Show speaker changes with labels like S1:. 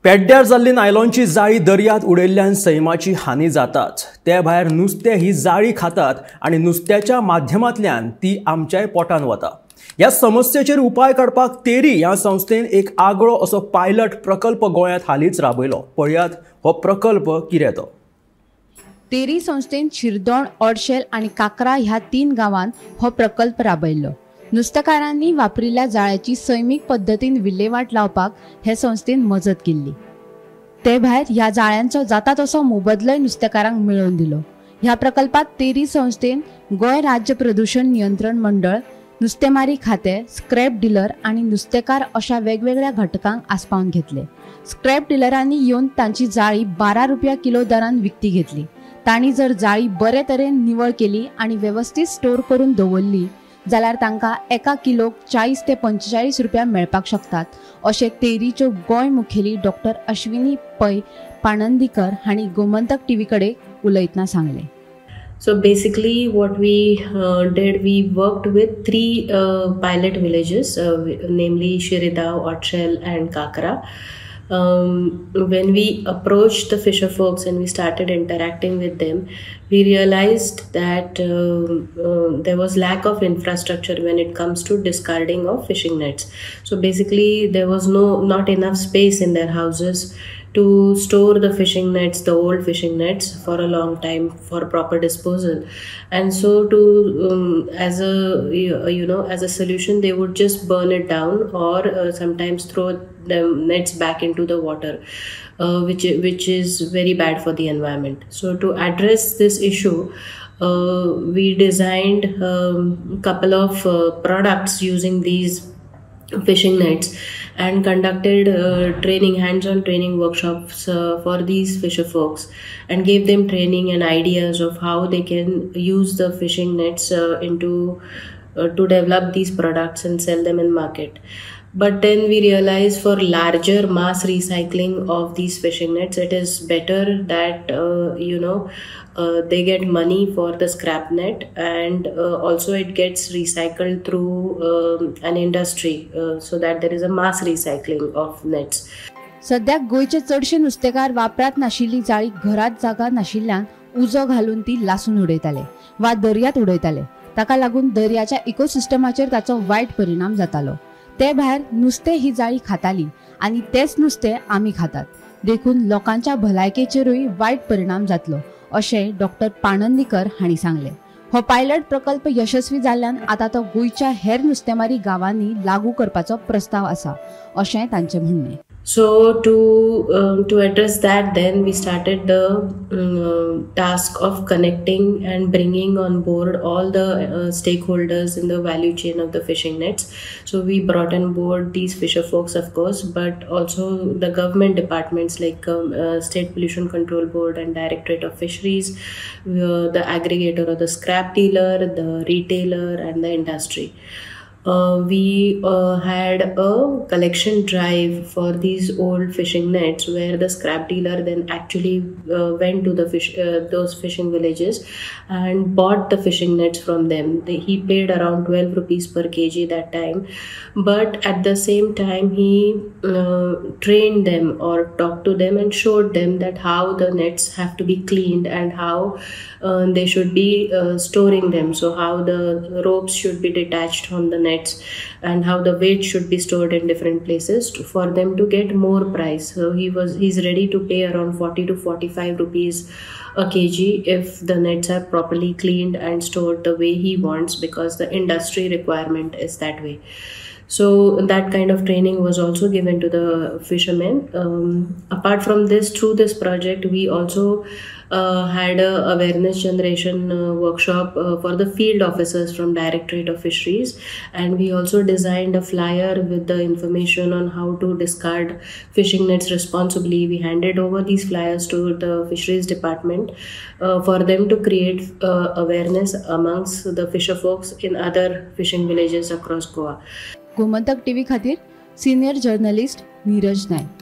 S1: पेड्ड्यार जाल्ली नायलॉनची जाळी दर्यांत उडयल्ल्यान सैमाची हानी जाताच, ते भायर नुस्तें ही जाळी खातात आनी नुस्त्याच्या माध्यमांतल्यान ती आमच्याय पोटान वता. ह्या समस्येचेर उपाय काडपाक तेरी ह्या संस्थेन एक आगळो असो पायलट प्रकल्प गोंयांत हालींच राबयलो. पळयात हो प्रकल्प कितें तो.
S2: तेरी संस्थेन शिरदोण, ओडशेल आनी काकरा ह्या 3 गांवांत हो प्रकल्प राबयल्लो. नुस्तेकारांनी वापरिल्ल्या जाळ्याची सैमीक पद्दतीन विल्हेवाट लावपाक हे संस्थेन मजत केल्ली. ते भायर ह्या जाळ्यांचो जाता तसो मोबदलोय नुस्तेकारांक मेळोवन दिलो. ह्या प्रकल्पात तेरी संस्थेन गोंय राज्य प्रदूषण नियंत्रण मंडळ, नुस्तेमारी खातें, स्क्रॅप डिलर आनी नुस्तेकार अशा वेगवेगळ्या घटकांक आस्पावन घेतले. स्क्रॅप डिलरांनी येवन तांची जाळी 12 रुपया किलो दरान विकती घेतली. तांणी जर जाळी बरे तरेन निवळ केली आनी वेवस्थीत स्टोर करून दवरली जाल्यार तांकां एका किलोक 40 ते 45 रुपया मेळपाक शकतात, अशें तेरीच्यो गोंय मुखेली डॉक्टर अश्विनी पै पाणंदीकर हांणी गोमंतक टीव्ही कडेन उलयतना सांगलें.
S3: So basically what we did, we worked with 3 pilot villages, namely Shiridao, Otshel and Kakra. When we approached the fisher folks and we started interacting with them, we realized that there was lack of infrastructure when it comes to discarding of fishing nets. So basically there was not enough space in their houses to store the fishing nets, the old fishing nets, for a long time for proper disposal. And so to as a solution, they would just burn it down or sometimes throw the nets back into the water, which is very bad for the environment. So to address this issue, we designed a couple of products using these fishing nets and conducted training, hands-on training workshops for these fisher folks, and gave them training and ideas of how they can use the fishing nets to develop these products and sell them in market. But then we realized for larger mass recycling of these fishing nets, it is better that they get money for the scrap net, and also it gets recycled through an industry, so that there is a mass recycling of nets.
S2: सध्या गोंयचे चडशे नुस्तेकार वापरात नाशिल्ली जाळी घरात जागा नाशिल्ल्यान उजो घालून ती लासून उडयताले वा दर्यांत उडयताले. ताका लागून दर्याच्या इकोसिस्टमाचेर ताचो वायट परिणाम जातालो. ते भायर नुस्तें ही जाळी खाताली आनी तेच नुस्तें आमी खातात, देखून लोकांच्या भलायकेचेरूय वायट परिणाम जातलो, अशें डॉक्टर पाणंदीकर हांणी सांगलें. हो पायलट प्रकल्प यशस्वी जाल्ल्यान आतां तो गोंयच्या हेर नुस्तेमारी गांवांनी लागू करपाचो प्रस्ताव आसा, अशें तांचें म्हणणें.
S3: So to address that, then we started the task of connecting and bringing on board all the stakeholders in the value chain of the fishing nets. So we brought on board these fisher folks, of course, but also the government departments like State Pollution Control Board and Directorate of Fisheries, the aggregator or the scrap dealer, the retailer and the industry. We had a collection drive for these old fishing nets, where the scrap dealer then actually went to the those fishing villages and bought the fishing nets from them. He paid around 12 rupees per kg that time, but at the same time he trained them or talked to them and showed them that how the nets have to be cleaned and how they should be storing them. So how the ropes should be detached from the net and how the weight should be stored in different places for them to get more price. So he's ready to pay around 40 to 45 rupees a kg if the nets are properly cleaned and stored the way he wants, because the industry requirement is that way. So that kind of training was also given to the fishermen. Apart from this, through this project, we also had a awareness generation workshop for the field officers from Directorate of Fisheries, and we also designed a flyer with the information on how to discard fishing nets responsibly. We handed over these flyers to the fisheries department for them to create awareness amongst the fisher folks in other fishing villages across Goa.
S2: Gomantak TV खातीर senior journalist Neeraj Naik.